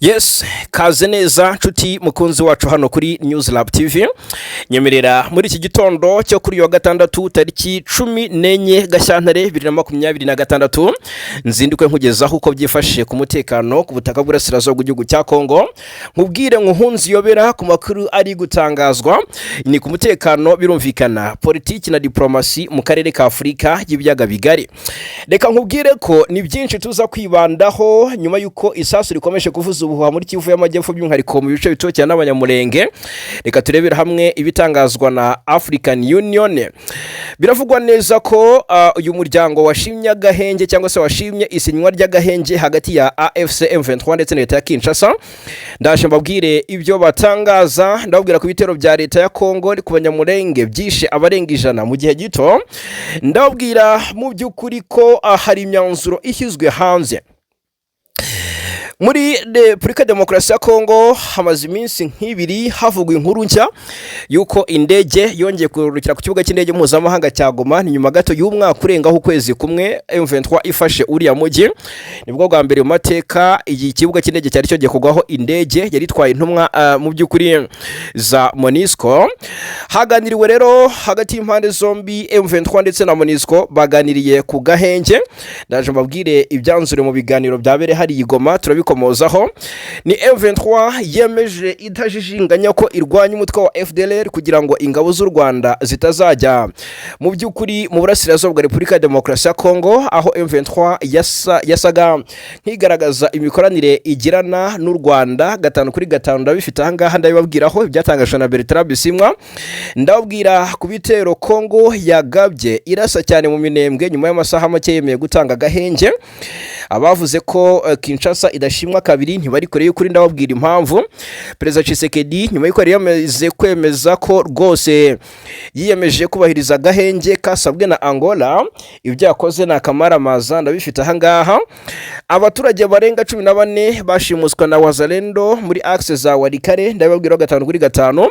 Yes, kaze neza nshuti mukunzi wacu hano kuri News Lab TV. Nyemerera muri iki gitondo cyo kuri uyu wa gatandatu, tariki 14 Gashyantare 2026, nzinduke nkugezaho uko byifashe ku mutekano ku butaka bw'Uburasirazuba bw'igihugu cya Kongo. Nkubwire nkuhunze iyobera ku makuru ari gutangazwa ni ku mutekano, birumvikana politiki na diplomasi mu karere ka Afurika y'Ibiyaga Bigari. Reka nkubwire ko ni byinshi tuza kwibandaho nyuma y'uko isasu rikomeje kuvuza ubuhuha muri Kivu y'Amajyepfo, by'umwihariko mu bice bituwe cyane n'Abanyamurenge. Reka turebere hamwe ibitangazwa na African Union. Biravugwa neza ko uyu muryango washimye agahenge, cyangwa se washimye isinywa ry'agahenge hagati ya AFC M23 ndetse na leta ya Kinshasa. Ndaje mbabwire ibyo batangaza. Ndababwira ku bitero bya leta ya Kongo ku Banyamurenge byishe abarenga 100 mu gihe gito. Ndababwira mu by'ukuri ko hari imyanzuro ishyizwe hanze muri Repubulika Demokarasi ya Kongo. Hamaze iminsi nk'ibiri havugwa inkuru nshya y'uko indege yongeye kururukira ku kibuga cy'indege mpuzamahanga cya Goma. Ni nyuma gato y'umwaka urengaho ukwezi kumwe M23 ifashe uriya mujyi. Nibwo bwa mbere mu mateka iki kibuga cy'indege cyari cyongeye kugwaho indege yari itwaye intumwa mu by'ukuri za MONUSCO. Haganiriwe rero hagati y'impande zombi, M23 ndetse na MONUSCO baganiriye ku gahenge. Ndaje mbabwire ibyanzure mu biganiro byabereye hari i Goma, turabikomozaho. Ni M23 yemeje itajijinganya ko irwanya umutwe wa FDLR kugira ngo ingabo z'u Rwanda zitazajya mu by'ukuri mu burasirazuba bwa Repubulika ya Demokarasi ya Kongo, aho M23 yasaga nk'igaragaza imikoranire igirana n'u Rwanda 5 kuri 5. Ndabifite ahangaha, ndabibabwiraho ibyatangajwe na Bertrand Bisimwa. Ndababwira ku bitero Kongo yagabye irasa cyane mu Minembwe nyuma y'amasaha make yemeye gutanga agahenge. Abavuze ko Kinshasa idashimwa kabiri ntibari kure y'ukuri, ndababwira impamvu. Perezida Tshisekedi, nyuma y'uko yari yamaze kwemeza ko rwose yiyemeje kubahiriza agahenge kasabwe na Angola, ibyo yakoze ni akamaramaza, ndabifite ahangaha. Abaturage barenga 14 bashimuswa na Wazalendo muri axe za Walikale, ndababwira 5 kuri 5.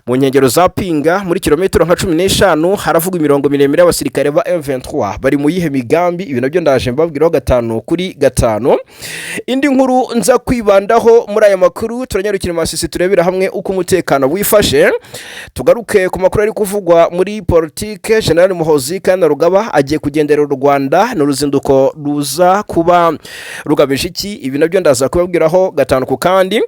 Mu nkengero za Pinga, muri kilometero nka 15, haravugwa imirongo miremire y'abasirikare ba M23. Bari mu yihe migambi? Ibi nabyo ndaje mbabwiraho 5 kuri 5. Indi nkuru nza kwibandaho muri aya makuru, turanyarukira Masisi turebera hamwe uko umutekano wifashe. Tugaruke ku makuru ari kuvugwa muri politike. General Muhozi Kainerugaba agiye kugenderera u Rwanda, ni uruzinduko ruza kuba rugamije iki? Ibi nabyo ndaza kubabwiraho gatanu ku kandi.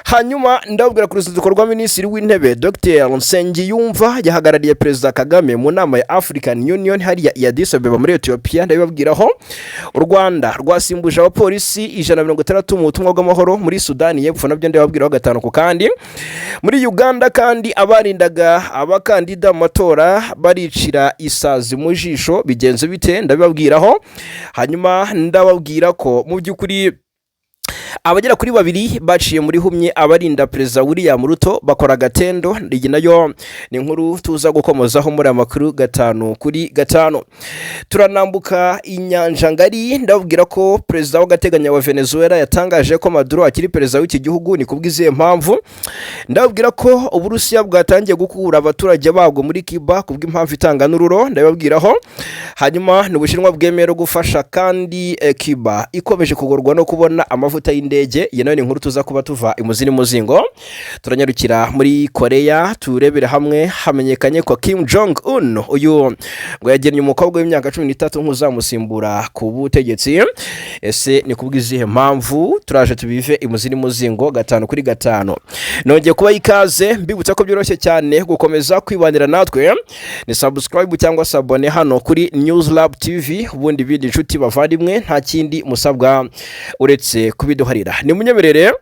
Hanyuma ndababwira ku ruzinduko rwa Minisitiri w'Intebe Dr Nsengiyumva, yahagarariye Perezida Kagame mu nama ya African Union hariya i Addis Abeba muri Ethiopia, ndabibabwiraho. U Rwanda rwasimbuje abapolisi 160 mu butumwa bw'amahoro muri Sudani y'Epfo, nabyo ndababwiraho gatanu ku kandi. Muri Uganda kandi, abarindaga abakandida mu matora baricira isazi mu jisho, bigenze bite? Ndabibabwiraho. Hanyuma ndababwira ko mu by'ukuri abagera kuri babiri baciye muri humye abarinda Perezida William Ruto bakora agatendo. Iyi nayo ni inkuru tuza gukomozaho muri aya makuru 5 kuri 5. Turanambuka inyanja ngari, ndababwira ko perezida w'agateganyo wa Venezuela yatangaje ko Maduro akiri perezida w'iki gihugu. Ni kubw'izihe mpamvu? Ndababwira ko Uburusiya bwatangiye gukura abaturage babwo muri Cuba kubw'impamvu itanga n'ururo, ndababwiraho. Hanyuma ni Ubushinwa bwemerewe gufasha kandi Cuba ikomeje kugorwa no kubona amavuta y'indege. Iyi nayo ni inkuru tuza kuba tuva imuzi n'umuzingo. Turanyarukira muri Korea turebere hamwe hamenyekanye ko Kim Jong Un uyu ngo yagennye umukobwa w'imyaka 13 nk'uzamusimbura ku butegetsi. Ese ni kubw'izihe mpamvu? Turaje tubive imuzi n'umuzingo 5 kuri 5. Nongeye kuba ikaze, mbibutsa ko byoroshye cyane gukomeza kwibanira natwe, ni subscribe cyangwa s'abonner hano kuri News Lab TV. Ubundi bindi, inshuti bavandimwe, nta kindi musabwa uretse kubiduharira. Ni munyemerere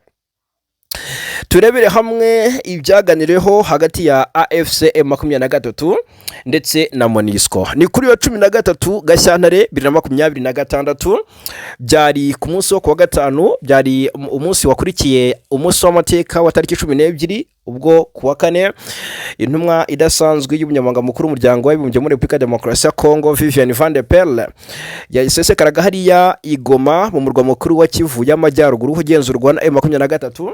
turebere hamwe ibyaganiriweho hagati ya AFC M23 ndetse na MONUSCO. Ni kuri wa 13 Gashyantare 2026, byari ku munsi wo kuwa gatanu, byari umunsi wakurikiye umunsi w'amateka wa tariki 12, ubwo ku wa kane intumwa idasanzwe y'Umunyamabanga Mukuru w'Umuryango w'Abibumbye muri Repubulika ya Demokarasi ya Kongo, Vivian van de Perle, yasesekaraga hariya i Goma mu murwa mukuru wa Kivu y'Amajyaruguru ugenzurwa na M23.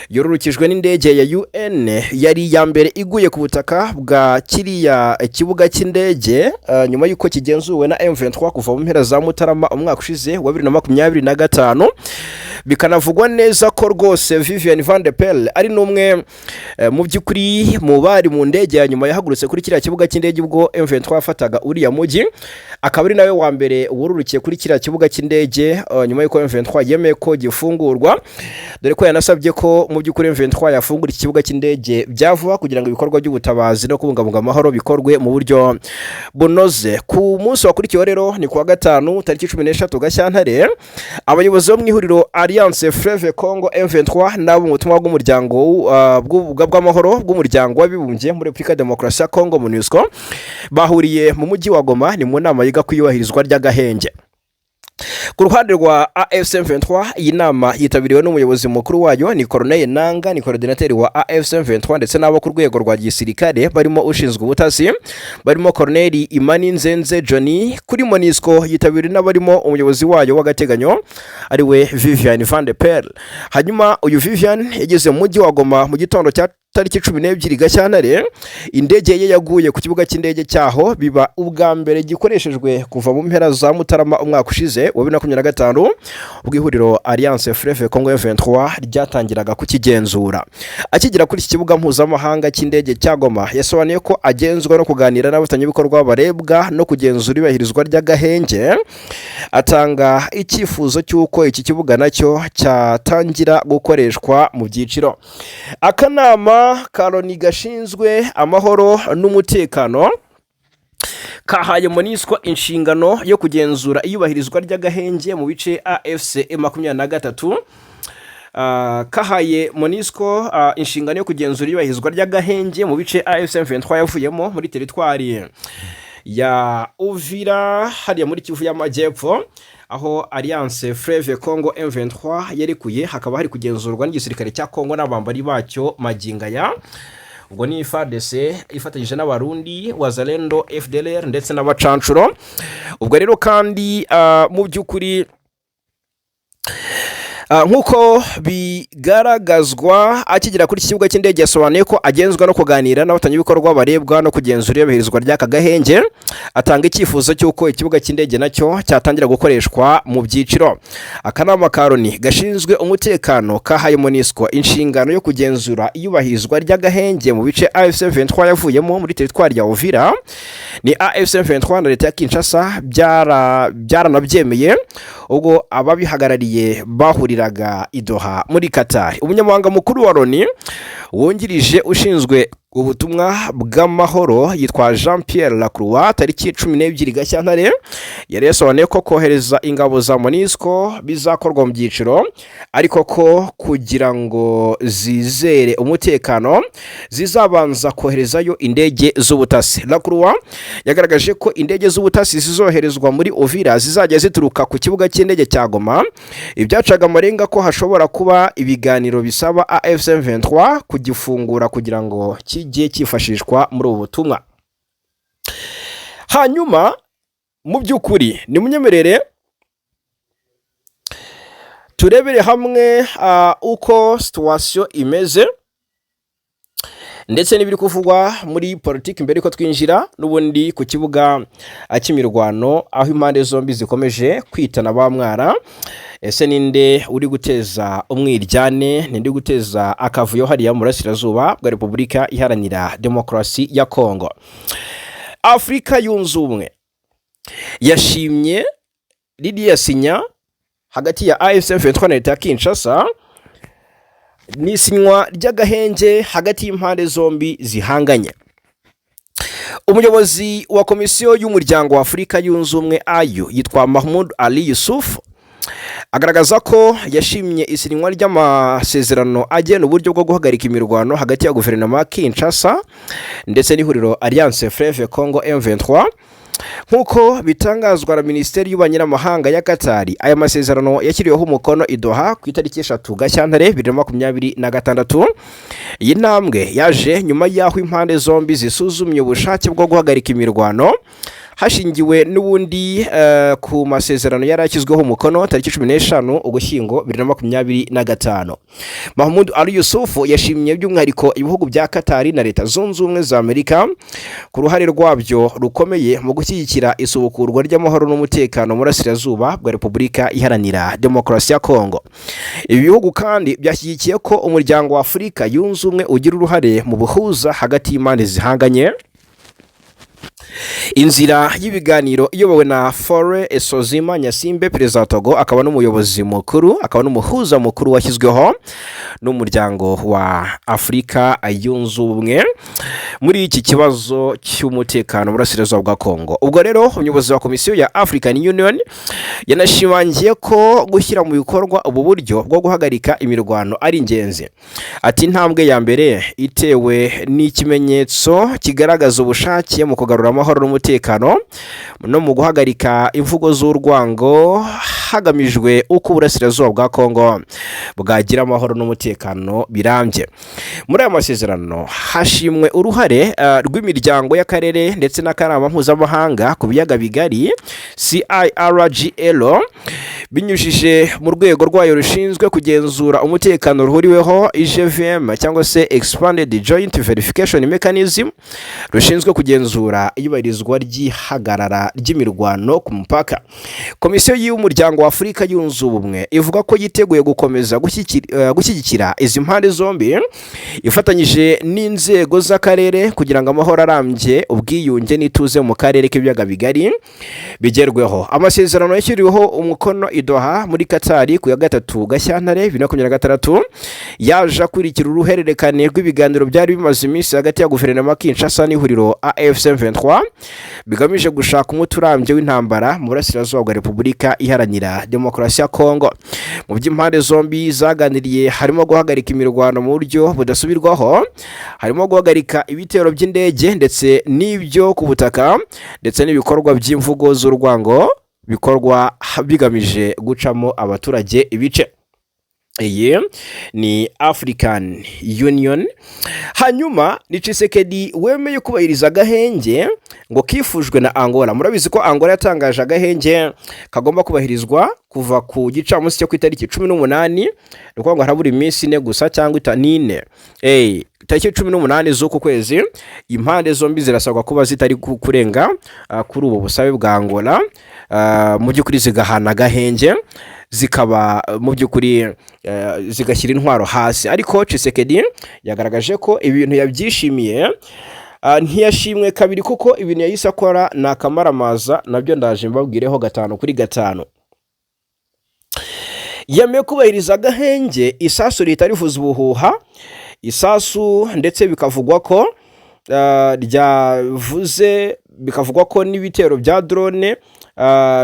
Yororokejwe n'indege ya UN, yari iya mbere iguye ku butaka bwa kiriya kibuga cy'indege nyuma y'uko kigenzuwe na M23 kuva mu mpera za Mutarama umwaka ushize wa 2025. Bikanavugwa neza ko rwose Vivian Van de Pelle ari n'umwe mu by'ukuri mu bari mu ndege ya nyuma yahagurutse kuri kiriya kibuga cy'indege ubwo M23 yafataga uriya mujyi, akaba ari nawe wa mbere wururukiye kuri kiriya kibuga cy'indege nyuma y'uko M23 yemeye ko gifungurwa, dore ko yanasabye ko mu by'ukuri M23 yafungura iki kibuga cy'indege bya vuba kugira ngo ibikorwa by'ubutabazi no kubungabunga amahoro bikorwe mu buryo bunoze. Ku munsi wakurikiyeho rero, ni kuwa gatanu tariki 13 Gashyantare, abayobozi bo mu ihuriro Alliance Fleuve Congo M23 n'abo mu butumwa bw'umuryango bw'amahoro bw'umuryango w'abibumbye muri Repubulika ya Demokarasi ya Congo, MONUSCO, bahuriye mu mujyi wa Goma. Ni mu nama yiga ku iyubahirizwa ry'agahenge. Ku ruhande rwa AFC M23, iyi nama yitabiriwe n'umuyobozi mukuru wayo, ni Corneille Nanga, ni coordinateur wa AFC M23, ndetse n'abo ku rwego rwa gisirikare barimo ushinzwe ubutasi, barimo Colonel Imani Nzenze Johnny. Kuri MONUSCO yitabiriwe n'abarimo umuyobozi wayo w'agateganyo, ariwe Vivian Van de Pelle. Hanyuma uyu Vivian yageze mu mujyi wa Goma mu gitondo cya tariki 12 Gashyantare. Indege ye yaguye ku kibuga cy'indege cyaho, biba ubwa mbere gikoreshejwe kuva mu mpera za Mutarama umwaka ushize wa 2025, ubwo ihuriro Alliance Fleuve Congo M23 ryatangiraga kukigenzura. Akigera kuri iki kibuga mpuzamahanga cy'indege cya Goma, yasobanuye ko agenzwa no kuganira n'abafatanyabikorwa barebwa no kugenzura iyubahirizwa ry'agahenge, atanga icyifuzo cy'uko iki kibuga nacyo cyatangira gukoreshwa mu byiciro. Akanama ka Loni gashinzwe amahoro n'umutekano kahaye MONUSCO inshingano yo kugenzura iyubahirizwa ry'agahenge mu bice AFC 23. Kahaye MONUSCO inshingano yo kugenzura iyubahirizwa ry'agahenge mu bice AFC M23 yavuyemo muri teritwari ya Uvira, hariya muri Kivu y'Amajyepfo, aho Alliance Fleuve Congo M23 yarekuye, hakaba hari kugenzurwa n'igisirikare cya Congo n'abambari bacyo magingo aya. Ubwo ni FARDC ifatanyije n'Abarundi, Wazalendo, FDLR ndetse n'abacancuro. Ubwo rero kandi mu by'ukuri nk'uko bigaragazwa, akigera kuri iki kibuga cy'indege yasobanuye ko agenzwa no kuganira n'abafatanyabikorwa barebwa no kugenzura iyubahirizwa ry'aka gahenge, atanga icyifuzo cy'uko ikibuga cy'indege nacyo cyatangira gukoreshwa mu byiciro. Akanama ka Loni gashinzwe umutekano kahaye MONUSCO inshingano yo kugenzura iyubahirizwa ry'agahenge mu bice AFC 23 yavuyemo muri teritwari ya Uvira. Ni AFC 23 na leta ya Kinshasa byaranabyemeye ubwo ababihagarariye bahuriraga i Doha muri Qatar. Umunyamabanga mukuru wa Loni wungirije ushinzwe ubutumwa bw'amahoro yitwa Jean Pierre Lacroix, tariki 12 Gashyantare yari yasobanuye ko kohereza ingabo za MONUSCO bizakorwa mu byiciro, ariko ko kugira ngo zizere umutekano zizabanza koherezayo indege z'ubutasi. Lacroix yagaragaje ko indege z'ubutasi zizoherezwa muri Uvira zizajya zituruka ku kibuga cy'indege cya Goma, ibyacaga amarenga ko hashobora kuba ibiganiro bisaba AFC M23 kugifungura kugira ngo kijye cyifashishwa muri ubu butumwa. Hanyuma mu by'ukuri nimunyemerere turebere hamwe uko situation imeze ndetse n'ibiri kuvugwa muri politiki mbere yuko twinjira n'ubundi ku kibuga cy'imirwano, aho impande zombi zikomeje kwitana ba mwana. Ese ninde uri guteza umwiryane? Ninde guteza akavuyo hariya mu burasirazuba bwa Repubulika Iharanira Demokarasi ya Kongo? Afurika Yunze Ubumwe yashimye ririya sinya hagati ya AFC M23 na leta ya Kinshasa, ni isinywa ry'agahenge hagati y'impande zombi zihanganye. Umuyobozi wa Komisiyo y'Umuryango wa Afurika Yunze Ubumwe, AU, yitwa Mahmoud Ali Yusuf, agaragaza ko yashimye isinywa ry'amasezerano agena uburyo bwo guhagarika imirwano hagati ya guverinoma ya Kinshasa ndetse n'ihuriro Alliance Fleuve Congo M23. Nk'uko bitangazwa na Minisiteri y'Ububanyi n'Amahanga ya Katari, aya masezerano yashyiriweho umukono i Doha ku itariki 3 Gashyantare 2026. Iyi ntambwe yaje nyuma y'aho impande zombi zisuzumye ubushake bwo guhagarika imirwano. Hashingiwe n'ubundi ku masezerano yari ashyizweho umukono tariki 15 Ugushyingo 2025, Mahmoud Ali Youssouf yashimye by'umwihariko ibihugu bya Katari na Leta Zunze Ubumwe za Amerika ku ruhare rwabyo rukomeye mu gushyigikira isubukurwa ry'amahoro n'umutekano mu burasirazuba bwa Repubulika Iharanira Demokarasi ya Kongo. Ibi bihugu kandi byashyigikiye ko Umuryango wa Afurika Yunze Ubumwe ugira uruhare mu buhuza hagati y'impande zihanganye. Inzira y'ibiganiro iyobowe na Faure Essozimna Gnassingbé, perezida wa Togo, akaba n'umuyobozi mukuru, akaba n'umuhuza mukuru washyizweho n'Umuryango wa Afurika Yunze Ubumwe muri iki kibazo cy'umutekano mu burasirazuba bwa Kongo. Ubwo rero umuyobozi wa Komisiyo ya African Union yanashimangiye ko gushyira mu bikorwa ubu buryo bwo guhagarika imirwano ari ingenzi. Ati: "Intambwe ya mbere itewe n'ikimenyetso kigaragaza ubushake mu kugarura amahoro n'umutekano no mu guhagarika imvugo z'urwango, hagamijwe uko uburasirazuba bwa Kongo bwagira amahoro n'umutekano birambye." Muri aya masezerano hashimwe uruhare rw'imiryango y'akarere ndetse n'akanama mpuzamahanga ku biyaga bigari, CIRGL, binyujije mu rwego rwayo rushinzwe kugenzura umutekano ruhuriweho, IGVM cyangwa se Expanded Joint Verification Mechanism, rushinzwe kugenzura iyubahirizwa ry'ihagarara ry'imirwano ku mupaka. Komisiyo y'Umuryango wa Afurika Yunze Ubumwe ivuga ko yiteguye gukomeza gushyigikira izi mpande zombi ifatanyije n'inzego z'akarere kugira ngo amahoro arambye, ubwiyunge n'ituze mu karere k'Ibiyaga Bigari bigerweho. Amasezerano yashyiriweho umukono i Doha muri Katari ku ya 3 Gashyantare 2026, yaje akurikira uruhererekane rw'ibiganiro byari bimaze iminsi hagati ya guverinoma ya Kinshasa n'ihuriro AFC M23, bigamije gushaka umuti urambye w'intambara mu burasirazuba bwa Repubulika Iharanira Demokarasi ya Kongo. Mu by'impande zombi zaganiriye harimo guhagarika imirwano mu buryo budasubirwaho, harimo guhagarika ibitero by'indege ndetse n'ibyo ku butaka, ndetse n'ibikorwa by'imvugo z'urwango bikorwa bigamije gucamo abaturage ibice. Iyi ni African Union. Hanyuma ni Tshisekedi wemeye kubahiriza agahenge ngo kifujwe na Angola. Murabizi ko Angola yatangaje agahenge kagomba kubahirizwa kuva ku gicamunsi cyo ku itariki 18. Ni ukuvuga ngo harabura iminsi 4 gusa cyangwa 4. Tariki 18 z'uku kwezi, impande zombi zirasabwa kuba zitari kurenga kuri ubu busabe bwa Angola, mu by'ukuri zigahana agahenge, zikaba mu by'ukuri zigashyira intwaro hasi. Ariko Tshisekedi yagaragaje ko ibintu yabyishimiye. Ntiyashimwe kabiri kuko ibintu yahise akora ni akamaramaza, nabyo ndaje mbabwireho gatanu kuri gatanu. Yemeye kubahiriza agahenge, isasu rihita rivuza ubuhuha. Isasu ndetse bikavugwa ko ryavuze, bikavugwa ko n'ibitero bya drone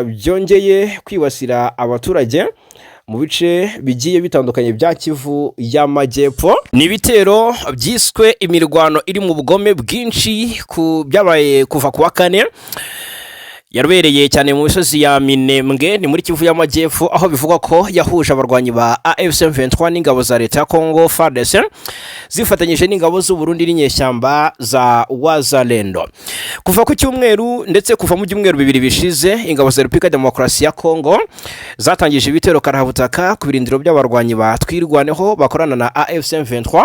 byongeye kwibasira abaturage mu bice bigiye bitandukanye bya Kivu y'Amajyepfo. Ni ibitero byiswe imirwano iri mu bugome bwinshi ku byabaye kuva ku wa kane, yabereye cyane mu misozi ya Minembwe, ni muri Kivu y'Amajyepfo, aho bivugwa ko yahuje abarwanyi ba AFC M23 n'ingabo za leta ya Congo FARDC zifatanyije n'ingabo z'u Burundi n'inyeshyamba za Wazalendo. Kuva ku cyumweru, ndetse kuva mu byumweru 2 bishize, ingabo za Repubulika ya Demokarasi ya Congo zatangije ibitero karahabutaka ku birindiro by'abarwanyi ba Twirwaneho bakorana na AFC M23.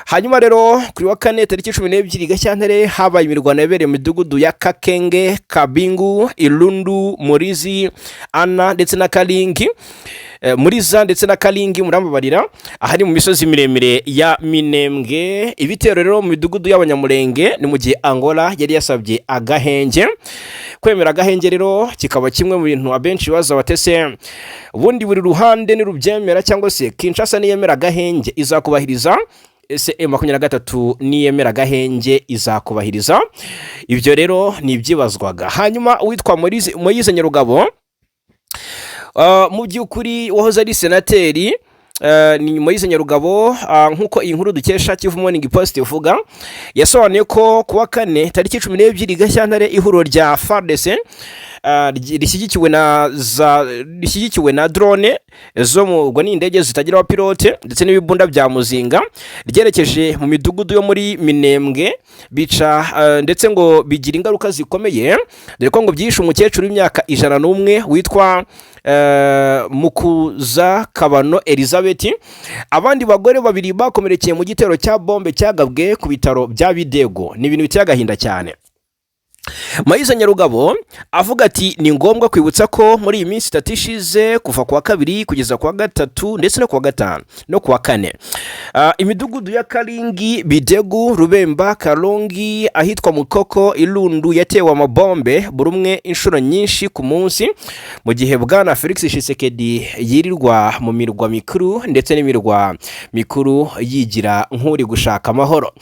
Hanyuma rero kuri wa kane tariki 12 Gashyantare habaye imirwano yabereye mu midugudu ya Kakenge, Kabingu, Ilundu, Murizi, Ana ndetse na Kalingi, Muriza ndetse na Kalingi, murambabarira, ahari mu misozi miremire ya Minembwe. Ibitero rero mu midugudu y'Abanyamurenge ni mu gihe Angola yari yasabye agahenge. Kwemera agahenge rero kikaba kimwe mu bintu abenshi baza batese ubundi buri ruhande nirubyemera, cyangwa se Kinshasa niyemera agahenge izakubahiriza, ese M23 niyemera agahenge izakubahiriza? Ibyo rero ni ibyibazwaga. Hanyuma uwitwa Moise Nyarugabo, mu by'ukuri wahoze ari senateri, ni Moise Nyarugabo, nk'uko iyi nkuru dukesha Kivu Morning Post ivuga, yasobanuye ko kuwa kane tariki 12 Gashyantare ihuriro rya FARDC rishyigikiwe na drone zo mu, ubwo ni indege zitagira abapilote, ndetse n'ibibunda bya muzinga, ryerekeje mu midugudu yo muri Minembwe, bica ndetse ngo bigira ingaruka zikomeye, dore ko ngo byishe umukecuru w'imyaka 101 witwa Mukuza Kabano Elizabeth. Abandi bagore babiri bakomerekeye mu gitero cya bombe cyagabwe ku bitaro bya Bidego. Ni ibintu biteye agahinda cyane. Moise Nyarugabo avuga ati: "Ni ngombwa kwibutsa ko muri iyi minsi 3 ishize, kuva ku wa kabiri kugeza ku wa gatatu ndetse no ku wa gatanu no ku wa kane, imidugudu ya Karingi, Bidegu, Rubemba, Kalongi, ahitwa Mukoko, Irundu yatewe amabombe buri umwe inshuro nyinshi ku munsi, mu gihe Bwana Felix Tshisekedi yirirwa mu mirwa mikuru ndetse n'imirwa mikuru yigira nk'uri gushaka amahoro."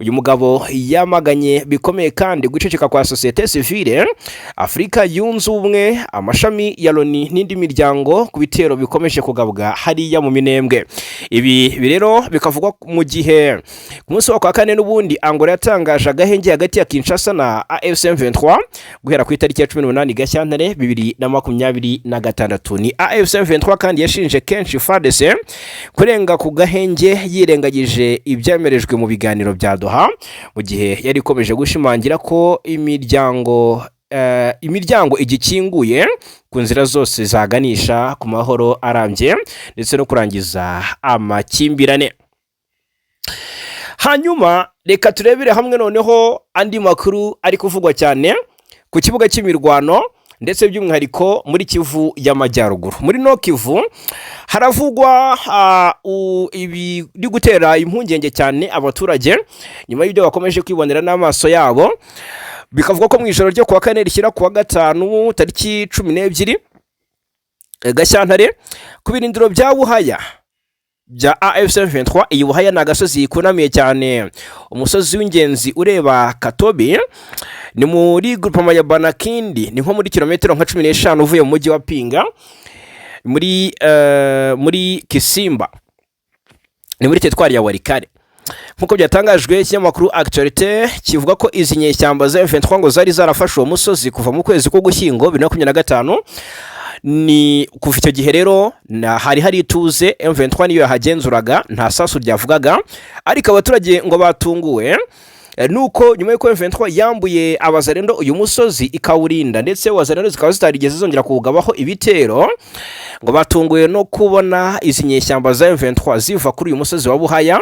Uyu mugabo yamaganye bikomeye kandi guceceka kwa sosiyete sivile, Afurika Yunze Ubumwe, amashami ya Loni n'indi miryango ku bitero bikomeje kugabwa hariya mu Minembwe. Ibi rero bikavugwa mu gihe ku munsi wa kwa kane n'ubundi Angola yatangaje agahenge hagati ya Kinshasa na AFC M23 guhera ku itariki ya 18 Gashyantare 2026. Ni AFC M23 kandi yashinje kenshi FARDC kurenga ku gahenge yirengagije ibyemerejwe mu biganiro bya Doha, mu gihe yari ikomeje gushimangira ko imiryango igikinguye ku nzira zose zaganisha ku mahoro arambye ndetse no kurangiza amakimbirane. Hanyuma reka turebere hamwe noneho andi makuru ari kuvugwa cyane ku kibuga cy'imirwano, ndetse by'umwihariko muri Kivu y'Amajyaruguru. Muri Nord Kivu haravugwa ibiri gutera impungenge cyane abaturage nyuma y'ibyo bakomeje kwibonera n'amaso yabo. Bikavuga ko mu ijoro ryo kuwa kane rishyira kuwa gatanu, tariki 12 Gashyantare, ku birindiro bya Buhaya bya AFC 23. Iyi Buhaya ni agasozi kunamiye cyane, umusozi w'ingenzi ureba Katobi, ni muri groupement ya Banakindi, ni nko muri kilometero nka 15 uvuye mu mujyi wa Pinga, muri Kisimba, ni muri teritwari ya Walikale. Nk'uko byatangajwe ikinyamakuru Actualité, kivuga ko izi nyeshyamba za M23 ngo zari zarafashe uwo musozi kuva mu kwezi ko Gushyingo 2025. Ni kuva icyo gihe rero hari hari ituze, M23 niyo yahagenzuraga, nta sasu ryavugaga. Ariko abaturage ngo batunguwe nuko nyuma y'uko M23 yambuye Abazarendo uyu musozi ikawurinda, ndetse Wazarendo zikaba zitarigeze zongera kuwugabaho ibitero, ngo batunguwe no kubona izi nyeshyamba za M23 ziva kuri uyu musozi wa Buhaya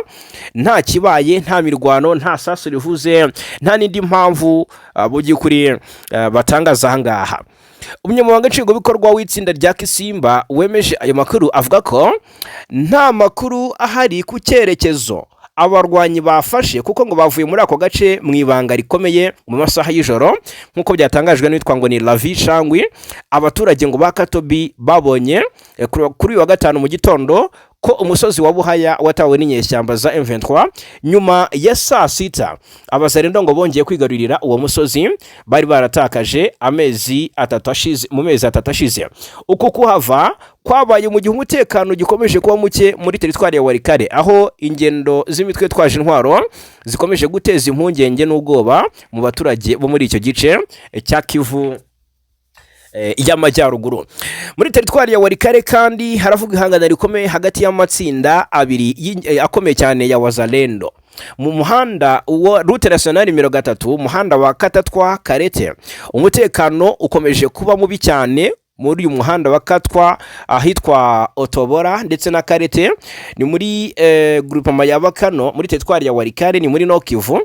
nta kibaye, nta mirwano, nta sasu rivuze, nta n'indi mpamvu mu by'ukuri batangaza aha ngaha. Umunyamabanga nshingwabikorwa w'itsinda rya Kisimba wemeje ayo makuru avuga ko nta makuru ahari ku cyerekezo abarwanyi bafashe, kuko ngo bavuye muri ako gace mu ibanga rikomeye mu masaha y'ijoro, nk'uko byatangajwe n'uwitwa ngo ni Lavi Shangwi. Abaturage ngo ba Katobi babonye kuri uyu wa gatanu mu gitondo ko umusozi wa Buhaya watawe n'inyeshyamba za M23 nyuma ya saa sita. Abazarendo ngo bongeye kwigarurira uwo musozi bari baratakaje amezi 3 ashize, mu mezi 3 ashize. Uku kuhava kwabaye mu gihe umutekano ugikomeje kuba muke muri teritwari ya Walikale, aho ingendo z'imitwe itwaje intwaro zikomeje guteza impungenge n'ubwoba mu baturage bo muri icyo gice cya Kivu y'Amajyaruguru. Muri teritwari ya Walikale kandi haravuga ihangana rikomeye hagati y'amatsinda abiri akomeye cyane ya Wazalendo mu muhanda wa route nationale nimero 3, umuhanda wa Katatwa Karete. Umutekano ukomeje kuba mubi cyane muri uyu muhanda wa Katwa, ahitwa Otobora ndetse na Karete, ni muri groupement ya Bakano, muri teritwari ya Walikale, ni muri Nord Kivu.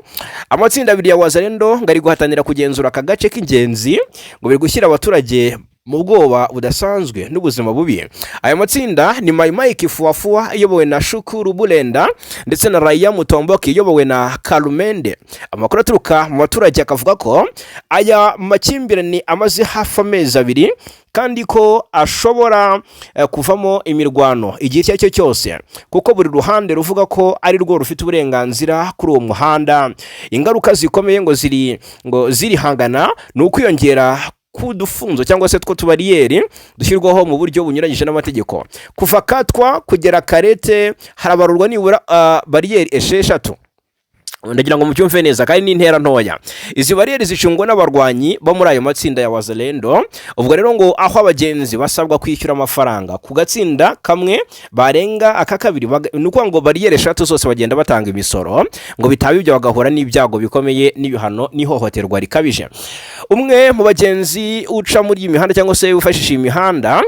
Amatsinda abiri ya Wazalendo ngo ari guhatanira kugenzura aka gace k'ingenzi, ngo biri gushyira abaturage mu bwoba budasanzwe n'ubuzima bubi. Aya matsinda ni Maimai Kifuafua iyobowe na Shukuru Bulenda ndetse na Raia Mutomboki iyobowe na Karumende. Amakuru aturuka mu baturage akavuga ko aya makimbirane amaze hafi amezi 2, kandi ko ashobora kuvamo imirwano igihe icyo ari cyo cyose, kuko buri ruhande ruvuga ko ari rwo rufite uburenganzira kuri uwo muhanda. Ingaruka zikomeye ngo zirihangana ni ukwiyongera k'udufunzo cyangwa se two tubariyeri dushyirwaho mu buryo bunyuranyije n'amategeko. Kuva Katwa kugera Karete harabarurwa nibura bariyeri 6. Ndagira ngo mubyumve neza, kandi ni intera ntoya. Izi bariyeri zicungwa n'abarwanyi bo muri ayo matsinda ya Wazalendo. Ubwo rero ngo aho abagenzi basabwa kwishyura amafaranga ku gatsinda kamwe, barenga aka kabiri ni ukuvuga ngo bariyeri 3 zose bagenda batanga imisoro, ngo bitaba ibyo bagahura n'ibyago bikomeye n'ibihano n'ihohoterwa rikabije. Umwe mu bagenzi uca muri iyi mihanda cyangwa se wifashisha iyi mihanda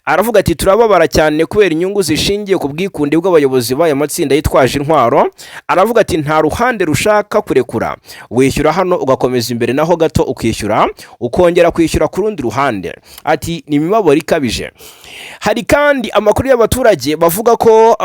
aravuga ati: "Turababara cyane kubera inyungu zishingiye ku bwikunde bw'abayobozi b'aya matsinda yitwaje intwaro." Aravuga ati: "Nta ruhande rushaka kurekura. Wishyura hano, ugakomeza imbere naho gato ukishyura, ukongera kwishyura ku rundi ruhande." Ati: "Ni imibabaro ikabije." Hari kandi amakuru y'abaturage bavuga ko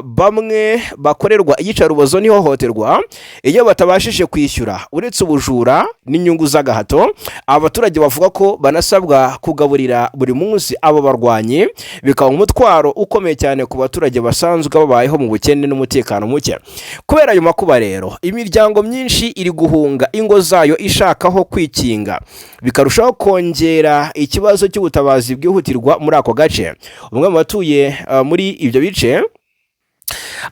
bamwe bakorerwa iyicarubozo n'ihohoterwa iyo batabashije kwishyura. Uretse ubujura n'inyungu z'agahato, aba baturage bavuga ko banasabwa kugaburira buri munsi abo barwanyi, bikaba umutwaro ukomeye cyane ku baturage basanzwe babayeho mu bukene n'umutekano muke. Kubera ayo makuba rero, imiryango myinshi iri guhunga ingo zayo ishakaho kwikinga, bikarushaho kongera ikibazo cy'ubutabazi bwihutirwa muri ako gace. Umwe mu batuye muri ibyo bice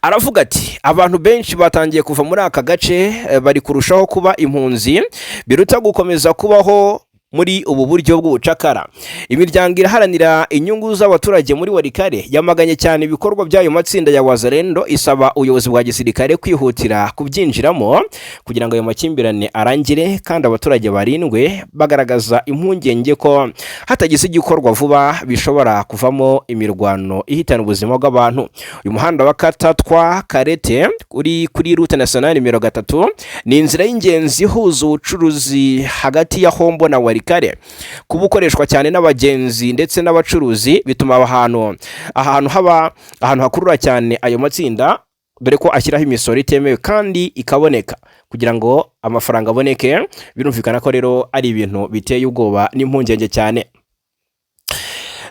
aravuga ati: "Abantu benshi batangiye kuva muri aka gace, bari kurushaho kuba impunzi biruta gukomeza kubaho muri ubu buryo bw'ubucakara." Imiryango iraharanira inyungu z'abaturage muri Walikale yamaganye cyane ibikorwa by'ayo matsinda ya Wazalendo, isaba ubuyobozi bwa gisirikare kwihutira kubyinjiramo kugira ngo ayo makimbirane arangire kandi abaturage barindwe. Bagaragaza impungenge ko hatagize igikorwa vuba bishobora kuvamo imirwano ihitana ubuzima bw'abantu. Uyu muhanda wa Katatwa Karete uri kuri route nationale nimero 3 ni inzira y'ingenzi ihuza ubucuruzi hagati ya Hombo na Walikale. Kuba ukoreshwa cyane n'abagenzi ndetse n'abacuruzi bituma ahantu haba ahantu hakurura cyane ayo matsinda, dore ko ashyiraho imisoro itemewe kandi ikaboneka kugira ngo amafaranga aboneke. Birumvikana ko rero ari ibintu biteye ubwoba n'impungenge cyane.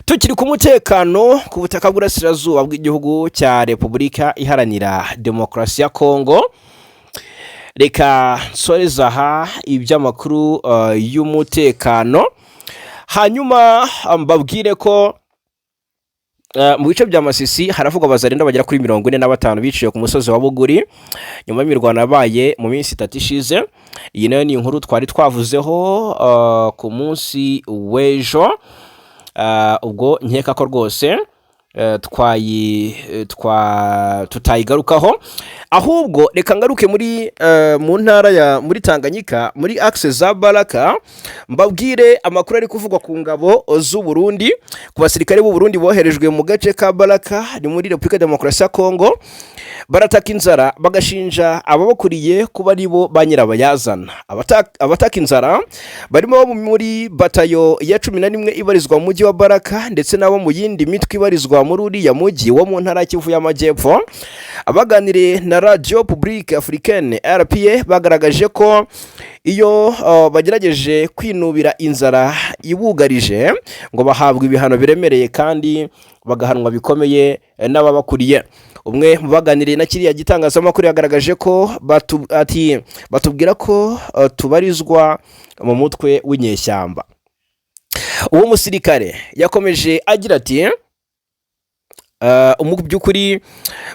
Tukiri ku mutekano ku butaka bw'Uburasirazuba bw'igihugu cya Repubulika Iharanira Demokarasi ya Kongo, reka nsoreze aha iby'amakuru y'umutekano, hanyuma mbabwire ko mu bice bya Masisi haravugwa Abazalendo bagera kuri 45 biciwe ku musozi wa Buguri nyuma y'imirwano yabaye mu minsi 3 ishize. Iyi nayo ni inkuru twari twavuzeho ku munsi w'ejo. Ubwo nkeka ko rwose twayi twa tutayigarukaho, ahubwo reka ngaruke muri mu ntara ya muri Tanganyika, muri axe za Baraka, mbabwire amakuru ari kuvugwa ku ngabo z'u Burundi, ku basirikare b'u Burundi boherejwe mu gace ka Baraka, ni muri Repubulika Demokarasi ya Kongo. Barataka inzara, bagashinja ababakuriye kuba ari bo ba nyirabayazana. Abataka inzara barimo abo muri batayo ya 11 ibarizwa mu mujyi wa Baraka, ndetse n'abo mu yindi mitwe ibarizwa muri uriya mujyi wo mu ntara ya Kivu y'Amajyepfo. Abaganiriye na Radio Publique Africaine, RPA, bagaragaje ko iyo bagerageje kwinubira inzara ibugarije, ngo bahabwa ibihano biremereye kandi bagahanwa bikomeye n'ababakuriye. Umwe mu baganiriye na kiriya gitangazamakuru yagaragaje ko ati: "Batubwira ko tubarizwa mu mutwe w'inyeshyamba." Uwo musirikare yakomeje agira ati: "Mu by'ukuri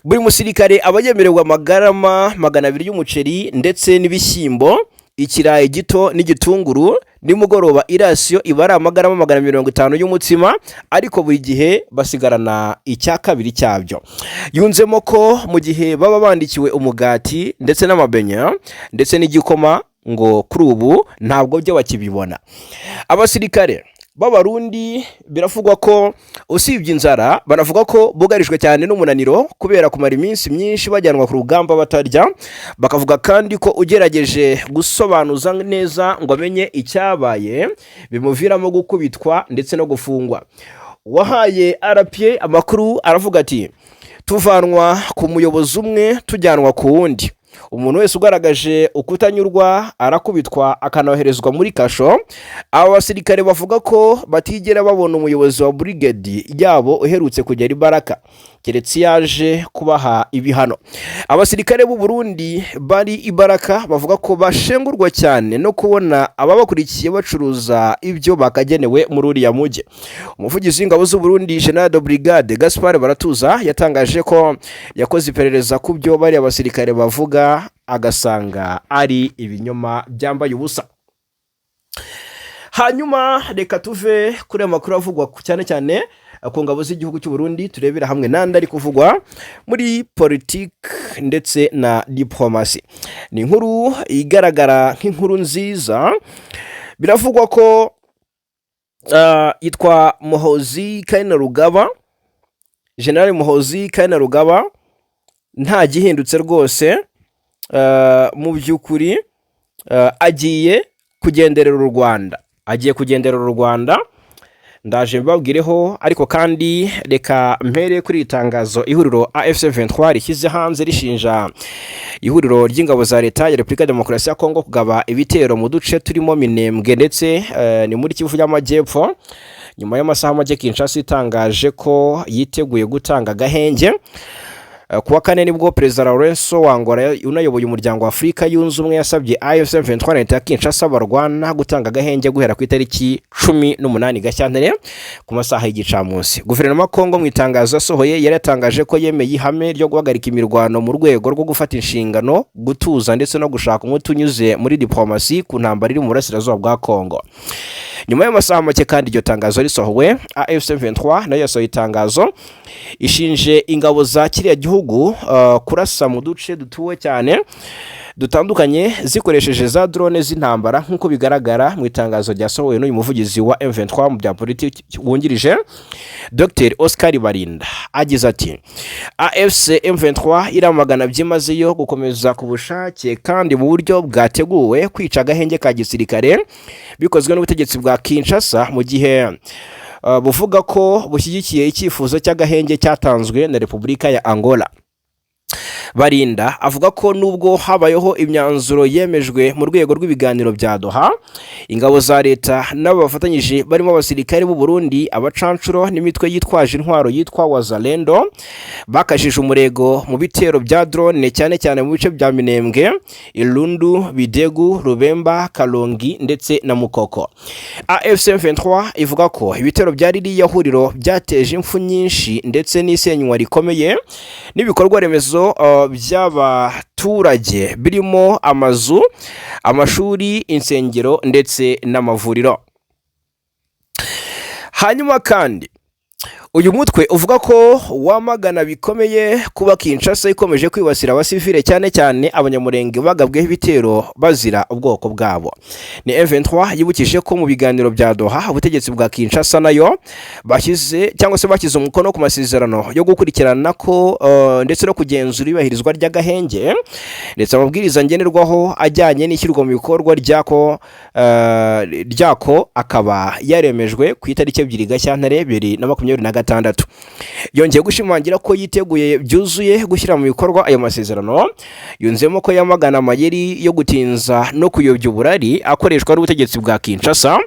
buri musirikare aba yemerewe amagarama 200 y'umuceri ndetse n'ibishyimbo, ikirayi gito n'igitunguru. Nimugoroba irasiyo iba ari amagarama 150 y'umutsima, ariko buri gihe basigarana icya kabiri cyabyo." Yunzemo ko mu gihe baba bandikiwe umugati ndetse n'amabenya ndetse n'igikoma, ngo kuri ubu ntabwo byo bakibibona. Abasirikare b'Abarundi biravugwa ko usibye inzara, banavuga ko bugarijwe cyane n'umunaniro kubera kumara iminsi myinshi bajyanwa ku rugamba batarya. Bakavuga kandi ko ugerageje gusobanuza neza ngo amenye icyabaye bimuviramo gukubitwa ndetse no gufungwa. Wahaye RPA amakuru aravuga ati: "Tuvanwa ku muyobozi umwe tujyanwa ku wundi. Umuntu wese ugaragaje ukutanyurwa arakubitwa akanoherezwa muri kasho." Aba basirikare bavuga ko batigera babona umuyobozi wa burigedi yabo uherutse kugera i Baraka, keretse iyo aje kubaha ibihano. Abasirikare b'u Burundi bari i Baraka bavuga ko bashengurwa cyane no kubona ababakurikiye bacuruza ibyo bakagenewe muri uriya mujyi. Umuvugizi w'ingabo z'u Burundi, General de Brigade Gaspard Baratuza, yatangaje ko yakoze iperereza ku byo bariya basirikare bavuga. agasanga ari ibinyoma byambaye ubusa. Hanyuma reka tuve kuri ayo makuru avugwa cyane cyane ku ngabo z'igihugu cy'u Burundi, turebera hamwe n'andi ari kuvugwa muri politiki ndetse na diplomasi. Ni inkuru igaragara nk'inkuru nziza. Biravugwa ko yitwa Muhozi Kainerugaba, General Muhozi Kainerugaba, nta gihindutse rwose. Mu by'ukuri agiye kugenderera u Rwanda, agiye kugenderera u Rwanda. Ndaje mbabwireho, ariko kandi reka mpere kuri iri tangazo ihuriro AFC 23 rishyize hanze, rishinja ihuriro ry'ingabo za Leta ya Repubulika ya Demokarasi ya Kongo kugaba ibitero mu duce turimo Minembwe ndetse ni muri Kivu y'Amajyepfo, nyuma y'amasaha make Kinshasa itangaje ko yiteguye gutanga agahenge. Kuwa kane nibwo Perezida Lourenço wa Angola unayoboye Umuryango wa Afurika Yunze Ubumwe yasabye AFC M23, Leta ya Kinshasa barwana, gutanga agahenge guhera ku itariki 18 Gashyantare ku masaha y'igicamunsi. Guverinoma ya Kongo mu itangazo yasohoye yari yatangaje ko yemeye ihame ryo guhagarika imirwano mu rwego rwo gufata inshingano, gutuza ndetse no gushaka umuti unyuze muri diplomasi ku ntambara iri mu burasirazuba bwa Kongo. Nyuma y'amasaha make kandi iryo tangazo risohowe, AFC 23 nayo yasohoye itangazo ishinje ingabo za kiriya gihugu kurasa mu duce dutuwe cyane dutandukanye zikoresheje za drone z'intambara, nk'uko bigaragara mu itangazo ryasohowe n'uyu muvugizi wa M23 mu bya politiki wungirije, Dr Oscar Barinda. Agize ati: "AFC M23 iramagana byimazeyo gukomeza ku bushake kandi mu buryo bwateguwe kwica agahenge ka gisirikare bikozwe n'ubutegetsi bwa Kinshasa, mu gihe buvuga ko bushyigikiye icyifuzo cy'agahenge cyatanzwe na Repubulika ya Angola." Barinda avuga ko nubwo habayeho imyanzuro yemejwe mu rwego rw'ibiganiro bya Doha, ingabo za leta n'abo bafatanyije barimo abasirikare b'u Burundi, abacancuro n'imitwe yitwaje intwaro yitwa Wazalendo bakajije umurego mu bitero bya drone, cyane cyane mu bice bya Minembwe, Irundu, Bidegu, Rubemba, Kalongi ndetse na Mukoko. AFC 23 ivuga ko ibitero bya ririya huriro byateje impfu nyinshi ndetse n'isenywa rikomeye n'ibikorwa remezo by'abaturage birimo amazu, amashuri, insengero ndetse n'amavuriro. Hanyuma kandi uyu mutwe uvuga ko wamagana bikomeye kuba Kinshasa ikomeje kwibasira abasivile, cyane cyane Abanyamurenge bagabweho ibitero bazira ubwoko bwabo. Ni M23 yibukije ko mu biganiro bya Doha ubutegetsi bwa Kinshasa nayo bashyize cyangwa se bashyize umukono ku masezerano yo gukurikirana ko ndetse no kugenzura iyubahirizwa ry'agahenge ndetse amabwiriza ngenderwaho ajyanye n'ishyirwa mu bikorwa ryako akaba yaremejwe ku itariki 2 Gashyantare 2026. Yongeye gushimangira ko yiteguye byuzuye gushyira mu bikorwa ayo masezerano. Yunzemo ko yamagana amayeri yo gutinza no kuyobya uburari akoreshwa n'ubutegetsi bwa Kinshasa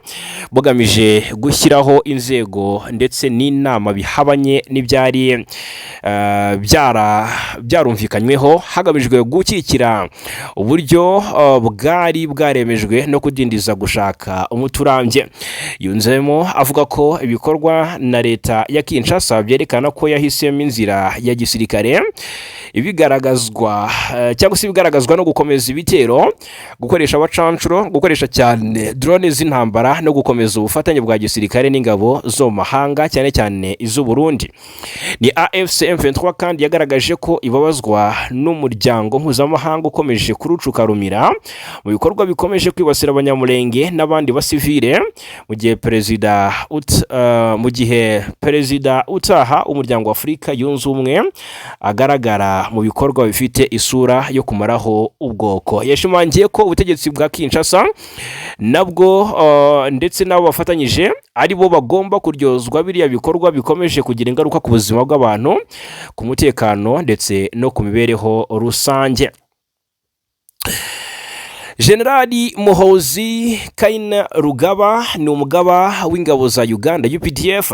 bugamije gushyiraho inzego ndetse n'inama bihabanye n'ibyari byarumvikanyweho, hagamijwe gukikira uburyo bwari bwaremejwe no kudindiza gushaka umuti urambye. Yunzemo avuga ko ibikorwa na leta ya Kinshasa byerekana ko yahisemo inzira ya gisirikare, ibigaragazwa cyangwa se ibigaragazwa no gukomeza ibitero, gukoresha abacancuro, gukoresha cyane drone z'intambara no gukomeza ubufatanye bwa gisirikare n'ingabo zo mu mahanga, cyane cyane iz'u Burundi. Ni AFC M23 kandi yagaragaje ko ibabazwa n'umuryango mpuzamahanga ukomeje kurucuka rumira mu bikorwa bikomeje kwibasira Abanyamulenge n'abandi basivile, mu gihe perezida utaha Umuryango wa Afurika Yunze Ubumwe agaragara mu bikorwa bifite isura yo kumaraho ubwoko. Yashimangiye ko ubutegetsi bwa Kinshasa nabwo ndetse n'abo bafatanyije ari bo bagomba kuryozwa biriya bikorwa bikomeje kugira ingaruka ku buzima bw'abantu, ku mutekano ndetse no ku mibereho rusange. Generali Muhozi Kainerugaba ni umugaba w'ingabo za Uganda UPDF,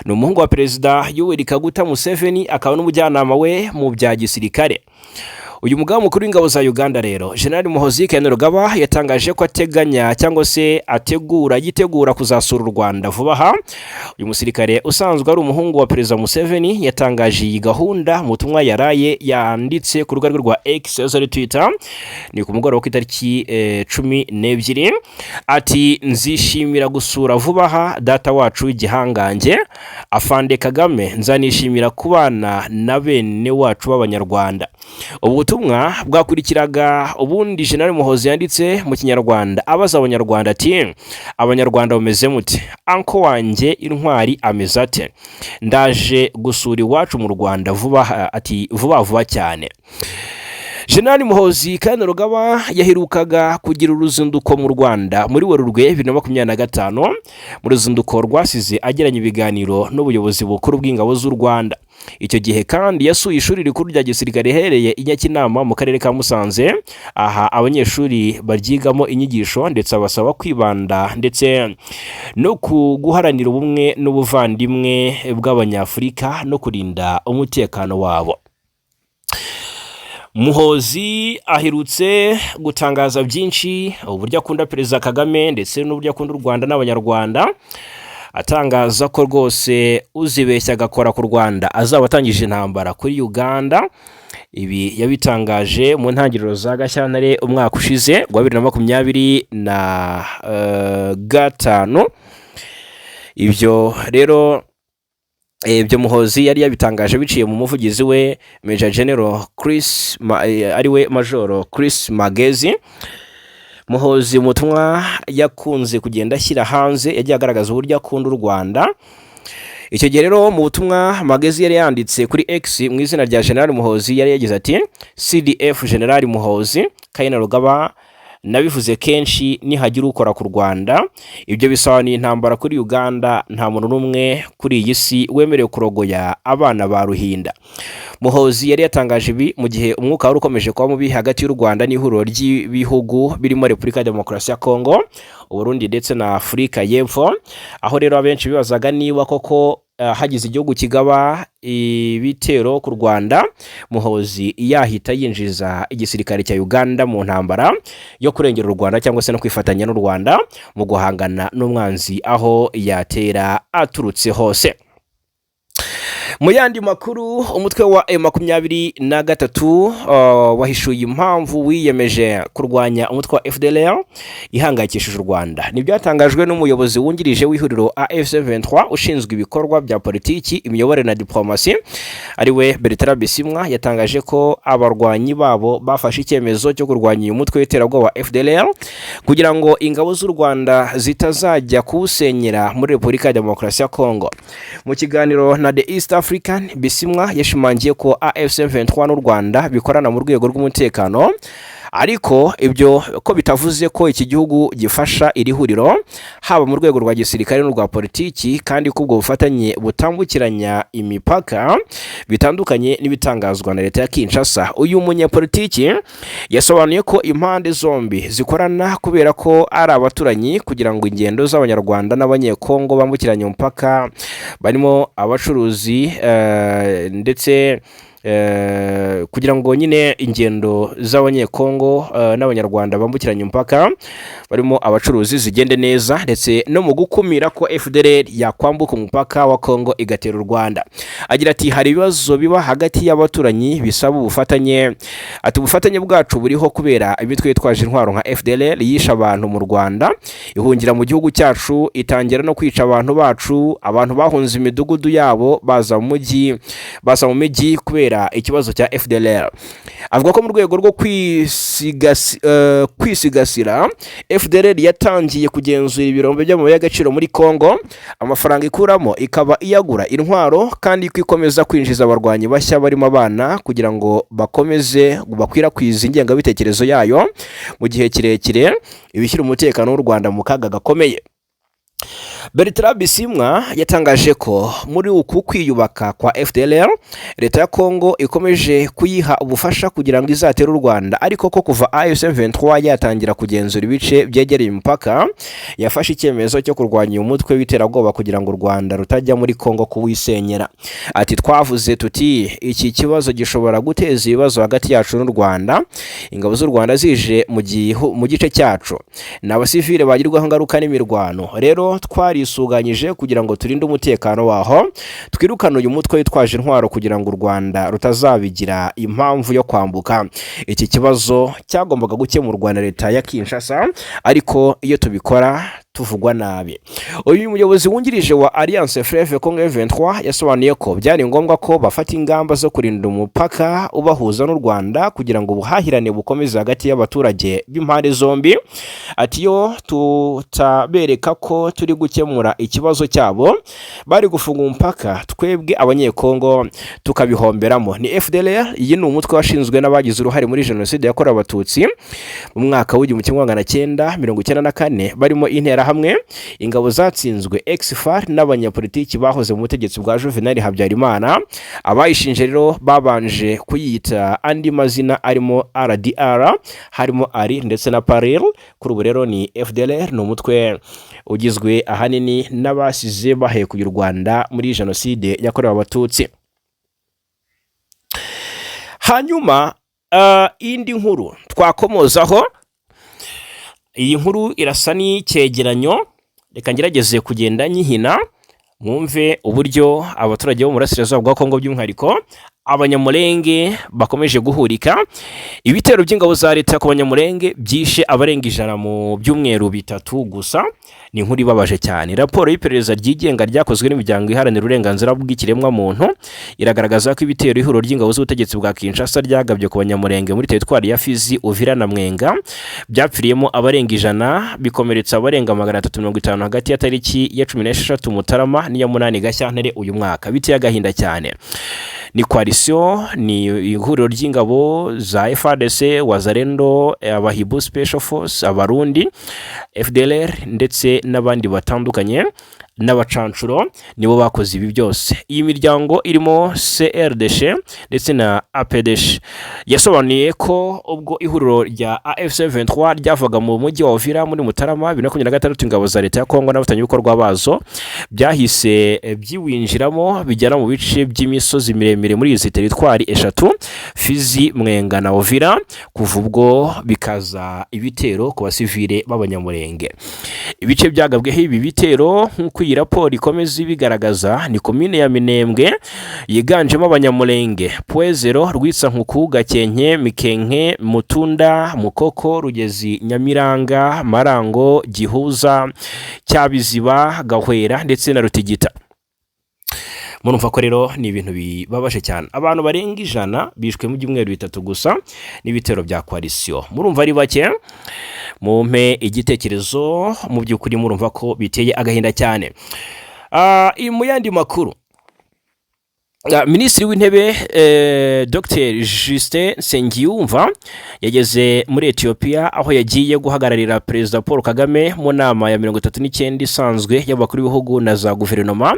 ni umuhungu wa Perezida Yoweri Kaguta Museveni, akaba n'umujyanama we mu bya gisirikare. Uyu mugaba mukuru w'ingabo za Uganda rero, General Muhoozi Kainerugaba, yatangaje ko ateganya cyangwa se ategura, yitegura kuzasura u Rwanda vuba aha. Uyu musirikare usanzwe ari umuhungu wa Perezida Museveni yatangaje iyi gahunda mu butumwa yaraye yanditse ku rubuga rwe rwa X, ari Twitter, ni ku mugoroba ku itariki 12. Ati: "Nzishimira gusura vuba aha data wacu w'igihangange Afande Kagame, nzanishimira kubana na bene wacu b'Abanyarwanda." Ubu butumwa bwakurikiraga ubundi General Muhoozi yanditse mu Kinyarwanda abaza Abanyarwanda ati: "Abanyarwanda bameze mute? Uncle wanjye intwari ameze ate? Ndaje gusura iwacu mu Rwanda vuba." Ati: "Vuba vuba cyane." General Muhoozi Kainerugaba yaherukaga kugira uruzinduko mu Rwanda muri Werurwe 2025, mu ruzinduko rwasize agiranye ibiganiro n'ubuyobozi bukuru bw'ingabo z'u Rwanda. Icyo gihe kandi yasuye ishuri rikuru rya gisirikare riherereye i Nyakinama mu karere ka Musanze, aha abanyeshuri baryigamo inyigisho, ndetse abasaba kwibanda ndetse no ku guharanira ubumwe n'ubuvandimwe bw'Abanyafurika no kurinda umutekano wabo. Muhoozi aherutse gutangaza byinshi, uburyo akunda Perezida Kagame ndetse n'uburyo akunda u Rwanda n'Abanyarwanda, atangaza ko rwose uzibeshya agakora ku Rwanda azaba atangije intambara kuri Uganda. Ibi yabitangaje mu ntangiriro za Gashyantare umwaka ushize wa 2025. Ibyo rero, ibyo Muhoozi yari yabitangaje biciye mu muvugizi we Major General Chris, ariwe Majoro Chris Magezi. Muhoozi mu butumwa yakunze kugenda ashyira hanze yagiye agaragaza uburyo akunda u Rwanda. Icyo gihe rero, mu butumwa Magezi yari yanditse kuri X mu izina rya General Muhoozi, yari yagize ati: "CDF General Muhoozi Kainerugaba, nabivuze kenshi, nihagira ukora ku Rwanda, ibyo bisobanuye intambara kuri Uganda. Nta muntu n'umwe kuri iyi si wemerewe kurogoya abana ba Ruhinda." Muhoozi yari yatangaje ibi mu gihe umwuka wari ukomeje kuba mubi hagati y'u Rwanda n'ihuriro ry'ibihugu birimo Repubulika ya Demokarasi ya Kongo, Uburundi ndetse na Afurika y'Epfo, aho rero abenshi bibazaga niba koko hagize igihugu kigaba ibitero ku Rwanda, Muhoozi yahita yinjiza igisirikare cya Uganda mu ntambara yo kurengera u Rwanda cyangwa se no kwifatanya n'u Rwanda mu guhangana n'umwanzi aho yatera aturutse hose. Mu yandi makuru, umutwe wa M23 wahishuye impamvu wiyemeje kurwanya umutwe wa FDLR ihangayikishije u Rwanda. Ni byatangajwe n'umuyobozi wungirije w'ihuriro AFC 23 ushinzwe ibikorwa bya politiki, imiyoborere na diplomasi, ariwe Bertrand Bisimwa. Yatangaje ko abarwanyi babo bafashe icyemezo cyo kurwanya uyu mutwe w'iterabwoba wa FDLR kugira ngo ingabo z'u Rwanda zitazajya kuwusenyera muri Repubulika ya Demokarasi ya Kongo. Mu kiganiro na The East African, Bisimwa yashimangiye ko AFC 23 n'u Rwanda bikorana mu rwego rw'umutekano, ariko ibyo ko bitavuze ko iki gihugu gifasha iri huriro haba mu rwego rwa gisirikare n'urwa politiki, kandi ko ubwo bufatanye butambukiranya imipaka, bitandukanye n'ibitangazwa na leta ya Kinshasa. Uyu munyapolitiki yasobanuye ko impande zombi zikorana kubera ko ari abaturanyi, kugira ngo ingendo z'Abanyarwanda n'Abanyekongo bambukiranya umupaka barimo abacuruzi ndetse kugira ngo nyine ingendo z'Abanyekongo n'Abanyarwanda bambukiranya umupaka barimo abacuruzi zigende neza, ndetse no mu gukumira ko FDLR yakwambuka umupaka wa Kongo igatera u Rwanda. Agira ati: "Hari ibibazo biba hagati y'abaturanyi bisaba ubufatanye." Ati: "Ubufatanye bwacu buriho kubera imitwe yitwaje intwaro nka FDLR yishe abantu mu Rwanda, ihungira mu gihugu cyacu, itangira no kwica abantu bacu. Abantu bahunze imidugudu yabo baza mu mujyi, baza mu mijyi kubera ikibazo cya FDLR." Avuga ko mu rwego rwo kwisigasira, FDLR yatangiye kugenzura ibirombe by'amabuye y'agaciro muri Congo, amafaranga ikuramo ikaba iyagura intwaro, kandi ko ikomeza kwinjiza abarwanyi bashya barimo abana kugira ngo bakomeze bakwirakwize ingengabitekerezo yayo mu gihe kirekire, ibishyira umutekano w'u Rwanda mu kaga gakomeye. Bertrand Bisimwa yatangaje ko muri uku kwiyubaka kwa FDLR, leta ya Kongo ikomeje kuyiha ubufasha kugira ngo izatere u Rwanda, ariko ko kuva AFC M23 yatangira kugenzura ibice byegereye imipaka, yafashe icyemezo cyo kurwanya uyu mutwe w'iterabwoba kugira ngo u Rwanda rutajya muri Kongo kuwisenyera. Ati: "Twavuze tuti iki kibazo gishobora guteza ibibazo hagati yacu n'u Rwanda. Ingabo z'u Rwanda zije mu gice cyacu, ni abasivile bagirwaho ingaruka n'imirwano. Rero twarisuganyije kugira ngo turinde umutekano waho, twirukane uyu mutwe witwaje intwaro kugira ngo u Rwanda rutazabigira impamvu yo kwambuka. Iki kibazo cyagombaga gukemurwa na leta ya Kinshasa, ariko iyo tubikora tuvugwa nabi." Uyu muyobozi wungirije wa Alliance Fleuve Congo M23 yasobanuye ko byari ngombwa ko bafata ingamba zo kurinda umupaka ubahuza n'u Rwanda kugira ngo ubuhahirane bukomeze hagati y'abaturage b'impande zombi. Ati: "Iyo tutabereka ko turi gukemura ikibazo cyabo, bari gufunga umupaka, twebwe Abanyekongo tukabihomberamo." Ni FDLR. Iyi ni umutwe washinzwe n'abagize uruhare muri Jenoside yakorewe Abatutsi mu mwaka w'1994, barimo Interahamwe, ingabo zatsinzwe, ex-FAR, n'abanyapolitiki bahoze mu butegetsi bwa Juvenal Habyarimana. Abayishinje rero babanje kuyita andi mazina arimo RDR, harimo ARI ndetse na PARIR. Kuri ubu rero ni FDLR. Ni umutwe ugizwe ahanini n'abasize bahekuye u Rwanda muri Jenoside yakorewe Abatutsi. Hanyuma indi nkuru twakomozaho, iyi nkuru irasa n'icyegeranyo, reka ngerageze kugenda nyihina mwumve uburyo abaturage bo mu burasirazuba bwa Kongo, by'umwihariko Abanyamurenge, bakomeje guhurika. Ibitero by'ingabo za leta ku Banyamurenge byishe abarenga 100 mu byumweru 3 gusa. Ni inkuru ibabaje cyane. Raporo y'iperereza ryigenga ryakozwe n'imiryango iharanira uburenganzira bw'ikiremwamuntu iragaragaza ko ibitero ihuriro ry'ingabo z'ubutegetsi bwa Kinshasa ryagabye ku Banyamurenge muri teritwari ya Fizi, Uvira na Mwenga byapfiriyemo abarenga 100, bikomeretsa abarenga 350 hagati ya tariki ya 16 Mutarama n'iya 8 Gashyantare uyu mwaka. Biteye agahinda cyane. Ni coalition, ni ihuriro ry'ingabo za FARDC, Wazalendo, Abahibu Special Force, Abarundi, FDLR ndetse n'abandi batandukanye n'abacancuro, nibo bakoze ibi byose. Iyi miryango irimo CRDH ndetse na APDH yasobanuye ko ubwo ihuriro rya AFC 23 ryavaga mu mujyi wa Uvira muri Mutarama 2026, ingabo za leta ya Kongo n'abafatanyabikorwa bazo byahise byiwinjiramo, bijyana mu bice by'imisozi miremire muri izi teritwari eshatu: Fizi, Mwenga na Uvira. Kuva ubwo bikaza ibitero ku basivile b'Abanyamurenge. Ibice byagabweho ibi bitero, nk'uko iyi raporo ikomeza ibigaragaza, ni komine ya Minembwe yiganjemo Abanyamurenge, Pwezero, Rwitsankuku, Gakenke, Mikenke, Mutunda, Mukoko, Rugezi, Nyamiranga, Marango, Gihuza, Cyabiziba, Gahwera ndetse na Rutigita. Murumva ko rero ni ibintu bibabaje cyane. Abantu barenga 100 bishwe mu byumweru 3 gusa n'ibitero bya coalition. Murumva ari bake? Mumpe igitekerezo. Mu by'ukuri murumva ko biteye agahinda cyane. Mu yandi makuru, Minisitiri w'Intebe Dr Justin Nsengiyumva yageze muri Etiyopiya, aho yagiye guhagararira Perezida Paul Kagame mu nama ya 39 isanzwe y'abakuru b'ibihugu na za guverinoma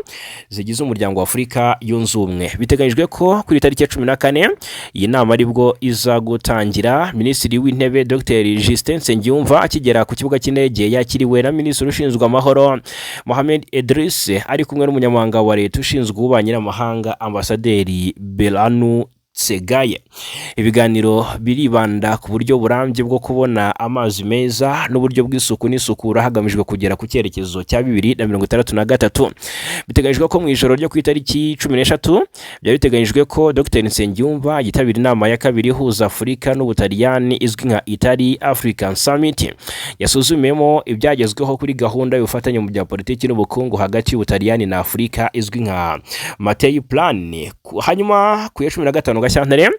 zigize Umuryango wa Afurika Yunze Ubumwe. Biteganyijwe ko kuri tariki ya 14 iyi nama aribwo iza gutangira. Minisitiri w'Intebe Dr Justin Nsengiyumva akigera ku kibuga cy'indege yakiriwe na Minisitiri ushinzwe amahoro Mohamed Idris, ari kumwe n'umunyamabanga wa leta ushinzwe ububanyi n'amahanga, Ambasaderi Berhanu Tsegaye. Ibiganiro biribanda ku buryo burambye bwo kubona amazi meza n'uburyo bw'isuku n'isukura hagamijwe kugera ku cyerekezo cya 2063. Biteganyijwe ko mu ijoro ryo ku itariki 13 byari biteganyijwe ko Dr Nsengiyumva yitabira inama ya kabiri ihuza Afurika n'Ubutaliyani izwi nka Italy African Summit, yasuzumiyemo ibyagezweho kuri gahunda y'ubufatanye mu bya politiki n'ubukungu hagati y'Ubutaliyani na Afurika izwi nka Mattei Plan. Hanyuma ku ya 15 Gashyantare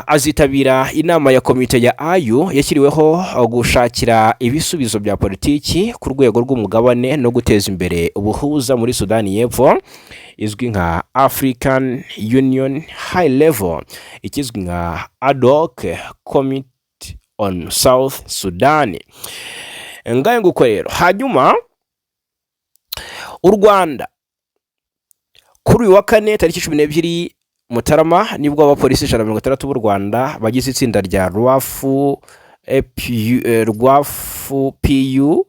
azitabira inama ya komite ya AU yashyiriweho gushakira ibisubizo bya politiki ku rwego rw'umugabane no guteza imbere ubuhuza muri Sudani y'Epfo, izwi nka African Union High Level, ikizwi nka Ad Hoc Committee on South Sudan. Ngayo nguko rero. Hanyuma U Rwanda, kuri uyu wa kane tariki 12 Mutarama, nibwo abapolisi 160 b'u Rwanda bagize itsinda rya Rwafu APU, Rwafu PU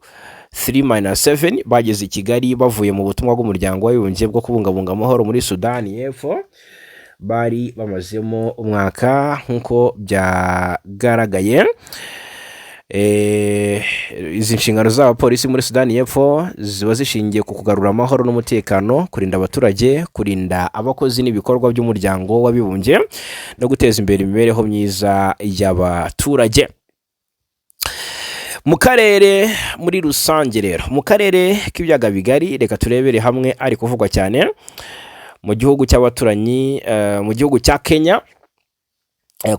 3-7 bageze i Kigali bavuye mu butumwa bw'Umuryango w'Abibumbye bwo kubungabunga amahoro muri Sudani y'Epfo bari bamazemo umwaka. Nk'uko byagaragaye, izi nshingano z'abapolisi muri Sudani y'Epfo ziba zishingiye ku kugarura amahoro n'umutekano, kurinda abaturage, kurinda abakozi n'ibikorwa by'Umuryango w'Abibumbye no guteza imbere imibereho myiza y'abaturage mu karere muri rusange. Rero mu karere k'Ibiyaga Bigari, reka turebere hamwe ari kuvugwa cyane mu gihugu cy'abaturanyi, mu gihugu cya Kenya,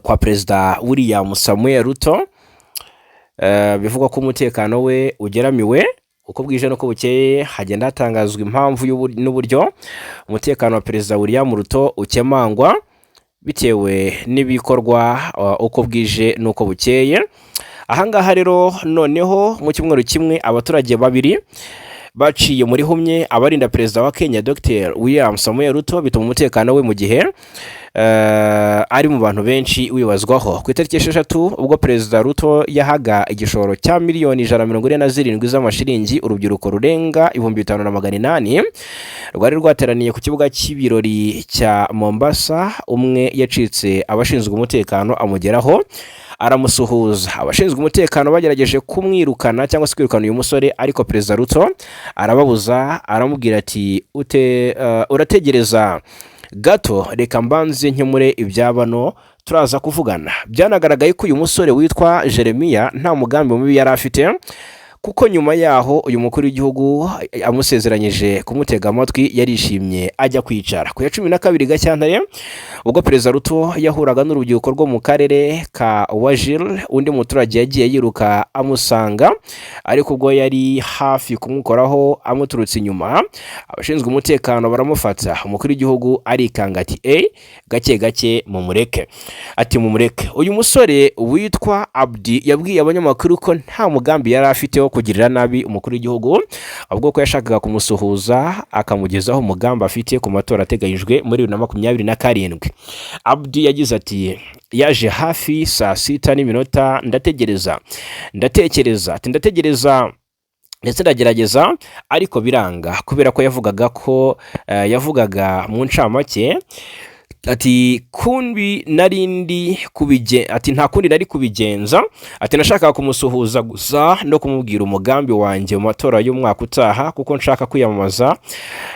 kwa Perezida William Samuel Ruto. Bivugwa ko umutekano we ugeramiwe. Uko bwije n'uko bukeye hagenda hatangazwa impamvu n'uburyo umutekano wa Perezida William Ruto ukemangwa bitewe n'ibikorwa uko bwije n'uko bukeye. Ahangaha rero noneho mu cyumweru kimwe abaturage babiri baciye muri humye abarinda Perezida wa Kenya Dr William Samuel Ruto, bituma umutekano we mu gihe ari mu bantu benshi wibazwaho. Ku itariki 6, ubwo Perezida Ruto yahaga igishoro cya miliyoni 147 z'amashiringi urubyiruko rurenga 5800 rwari rwateraniye ku kibuga cy'ibirori cya Mombasa, umwe yacitse abashinzwe umutekano amugeraho aramusuhuza. Abashinzwe umutekano bagerageje kumwirukana cyangwa se kwirukana uyu musore, ariko Perezida Ruto arababuza, aramubwira ati: "Ute urategereza gato, reka mbanze nkemure ibyabano, turaza kuvugana." Byanagaragaye ko uyu musore witwa Jeremiya nta mugambi mubi yari afite, kuko nyuma yaho uyu mukuru w'igihugu amusezeranyije kumutega amatwi yarishimye ajya kwicara. Ku ya 12 Gashyantare, ubwo Perezida Ruto yahuraga n'urubyiruko rwo mu karere ka Wajir, undi muturage yagiye yiruka amusanga, ariko ubwo yari hafi kumukoraho amuturutse inyuma, abashinzwe umutekano baramufata. Umukuru w'igihugu arikanga ati: "E, gake gake, mumureke." Ati: "Mumureke." Uyu musore witwa Abdi yabwiye abanyamakuru ko nta mugambi yari afite wo kugirira nabi umukuru w'igihugu, ahubwo ko yashakaga kumusuhuza akamugezaho umugambi afite ku matora ateganyijwe muri 2027. Abdi yagize ati: "Yaje hafi saa sita n'iminota, ndategereza, ndatekereza." Ati: "Ndategereza ndetse ndagerageza, ariko biranga kubera ko yavugaga ko yavugaga mu ncamake." Ati: "Kundi narindi kubige," ati: "Nta kundi nari kubigenza." Ati: "Nashakaga kumusuhuza gusa no kumubwira umugambi wanjye mu matora y'umwaka utaha, kuko nshaka kwiyamamaza.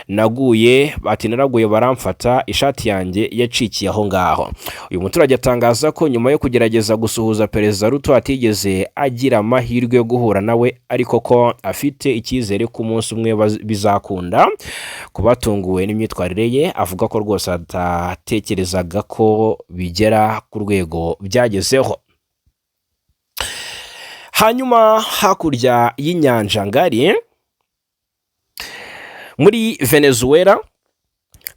Naguye," ati: "Naraguye baramfata, ishati yanjye yacikiye aho ngaho." Uyu muturage atangaza ko nyuma yo kugerageza gusuhuza Perezida Ruto atigeze agira amahirwe yo guhura nawe, ariko ko afite icyizere ko umunsi umwe bizakunda. Kubatunguwe n'imyitwarire ye, avuga ko rwose atatekerezaga ko bigera ku rwego byagezeho. Hanyuma hakurya y'inyanja ngari muri Venezuela,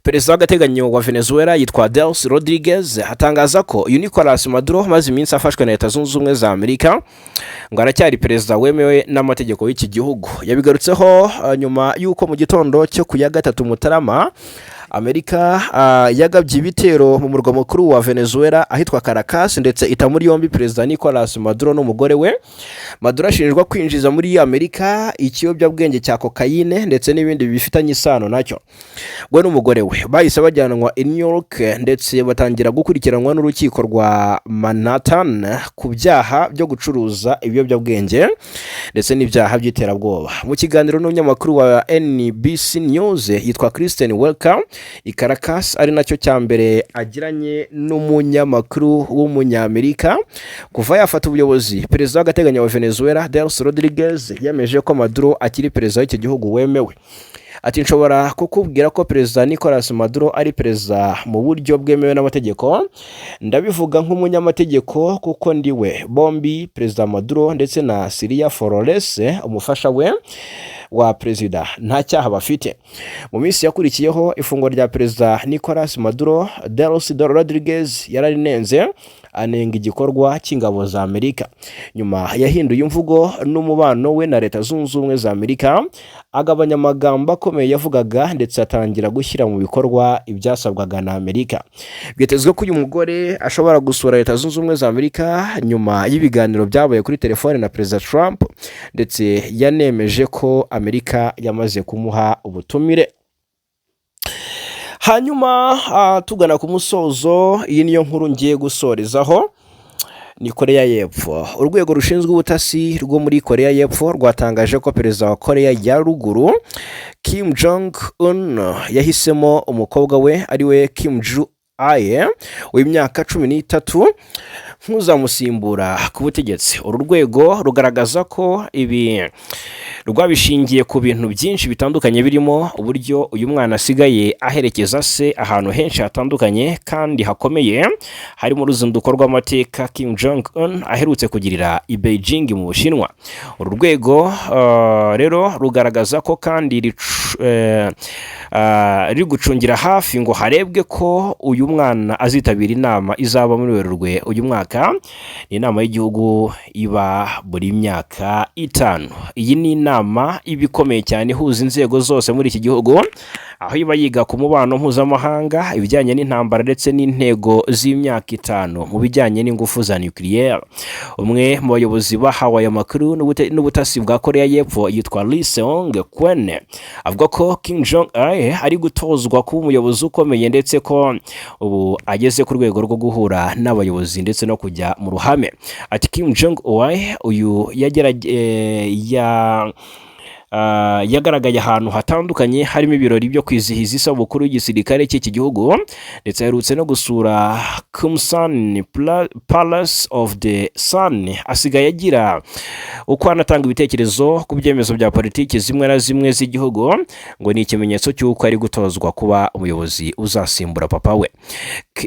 Perezida w'agateganyo wa Venezuela yitwa Delcy Rodriguez atangaza ko uyu Nicolas Maduro amaze iminsi afashwe na Leta Zunze Ubumwe za Amerika ngo aracyari perezida wemewe n'amategeko y'iki gihugu. Yabigarutseho nyuma y'uko mu gitondo cyo ku ya 3 Mutarama Amerika yagabye ibitero mu murwa mukuru wa Venezuela ahitwa Caracas, ndetse ita muri yombi Perezida Nicolas Maduro n'umugore we. Maduro ashinjwa kwinjiza muri Amerika ikiyobyabwenge cya kokayine ndetse n'ibindi bifitanye isano nacyo. We n'umugore we bahise bajyanwa i New York ndetse batangira gukurikiranwa n'urukiko rwa Manhattan ku byaha byo gucuruza ibiyobyabwenge ndetse n'ibyaha by'iterabwoba. Mu kiganiro n'umunyamakuru wa NBC News yitwa Kristen Welker i Caracas, ari nacyo cya mbere agiranye n'umunyamakuru w'Umunyamerika kuva yafata ubuyobozi, Perezida w'agateganyo wa Venezuela Delcy Rodriguez yemeje ko Maduro akiri perezida w'iki gihugu wemewe. Ati: "Nshobora kukubwira ko Perezida Nicolas Maduro ari perezida mu buryo bwemewe n'amategeko. Ndabivuga nk'umunyamategeko kuko ndi we. Bombi, Perezida Maduro ndetse na Cilia Flores, umufasha we wa perezida, nta cyaha bafite." Mu minsi yakurikiyeho ifungwa rya Perezida Nicolas Maduro, Delcy Rodriguez yararinenze. anenga igikorwa cy'ingabo za Amerika. Nyuma yahinduye imvugo n'umubano we na Leta Zunze Ubumwe za Amerika, agabanya amagambo akomeye yavugaga, ndetse atangira gushyira mu bikorwa ibyasabwaga na Amerika. Byitezwe ko uyu mugore ashobora gusura Leta Zunze Ubumwe za Amerika nyuma y'ibiganiro byabaye kuri telefone na Perezida Trump, ndetse yanemeje ko Amerika yamaze kumuha ubutumire. Hanyuma tugana ku musozo, iyi niyo nkuru ngiye gusorezaho, ni Koreya y'Epfo. Urwego rushinzwe ubutasi rwo muri Koreya y'Epfo rwatangaje ko Perezida wa Koreya ya Ruguru Kim Jong Un yahisemo umukobwa we, ariwe Kim Ju Ae w'imyaka 13, nk'uzamusimbura ku butegetsi. Uru rwego rugaragaza ko ibi rwabishingiye ku bintu byinshi bitandukanye, birimo uburyo uyu mwana asigaye aherekeza se ahantu henshi hatandukanye kandi hakomeye, harimo uruzinduko rw'amateka Kim Jong Un aherutse kugirira i Beijing mu Bushinwa. Uru rwego rero rugaragaza ko kandi riri gucungira hafi ngo harebwe ko uyu mwana azitabira inama izaba muri Werurwe uyu mwaka. Ni inama y'igihugu iba buri myaka 5. Iyi ni inama iba ikomeye cyane, ihuza inzego zose muri iki gihugu, aho iba yiga ku mubano mpuzamahanga, ibijyanye n'intambara, ndetse n'intego z'imyaka 5 mu bijyanye n'ingufu za nucléaire. Umwe mu bayobozi bahawe aya makuru n'ubutasi bwa Korea y'Epfo yitwa Lee Seong Kwen, avuga ko Kim Jong Un ari gutozwa kuba umuyobozi ukomeye, ndetse ko ubu ageze ku rwego rwo guhura n'abayobozi ndetse no kujya mu ruhame. Ati: "Kim Jong Un uyu yagaragaye ahantu hatandukanye, harimo ibirori byo kwizihiza isabukuru y'igisirikare cy'iki gihugu, ndetse aherutse no gusura Kumsan Palace of the Sun. Asigaye agira uko anatanga ibitekerezo ku byemezo bya politiki zimwe na zimwe z'igihugu, ngo ni ikimenyetso cy'uko ari gutozwa kuba umuyobozi uzasimbura papa we."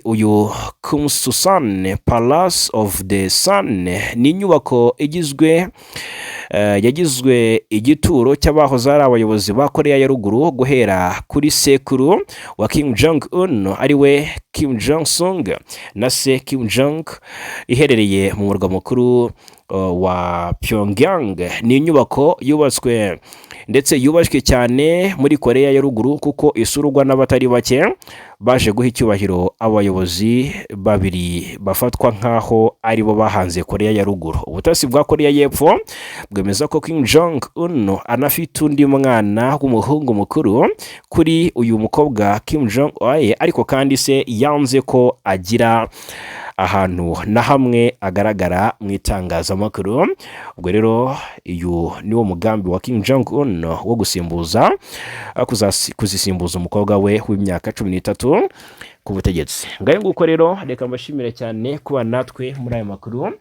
Uyu Kumsusan Palace of the Sun ni inyubako igizwe yagizwe igituro cy'abahoze ari abayobozi ba Korea ya Ruguru, guhera kuri sekuru wa Kim Jong Un ari we Kim Jong Sung na se Kim Jong, iherereye mu murwa mukuru wa Pyongyang. Ni inyubako yubatswe ndetse yubashywe cyane muri Korea ya Ruguru, kuko isurwa n'abatari bake baje guha icyubahiro abayobozi babiri bafatwa nk'aho aribo bahanze Korea ya Ruguru. Ubutasi bwa Korea y'Epfo bwemeza ko Kim Jong Un anafite undi mwana w'umuhungu mukuru kuri uyu mukobwa Kim Jong Un, ariko kandi se yanze ko agira ahantu na hamwe agaragara mu itangazamakuru. Ubwo rero uyu ni wo mugambi wa Kim Jong Un wo gusimbuza kuzisimbuza umukobwa we w'imyaka 13 ku butegetsi. Ngayo nguko rero, reka mbashimire cyane kuba natwe muri aya makuru.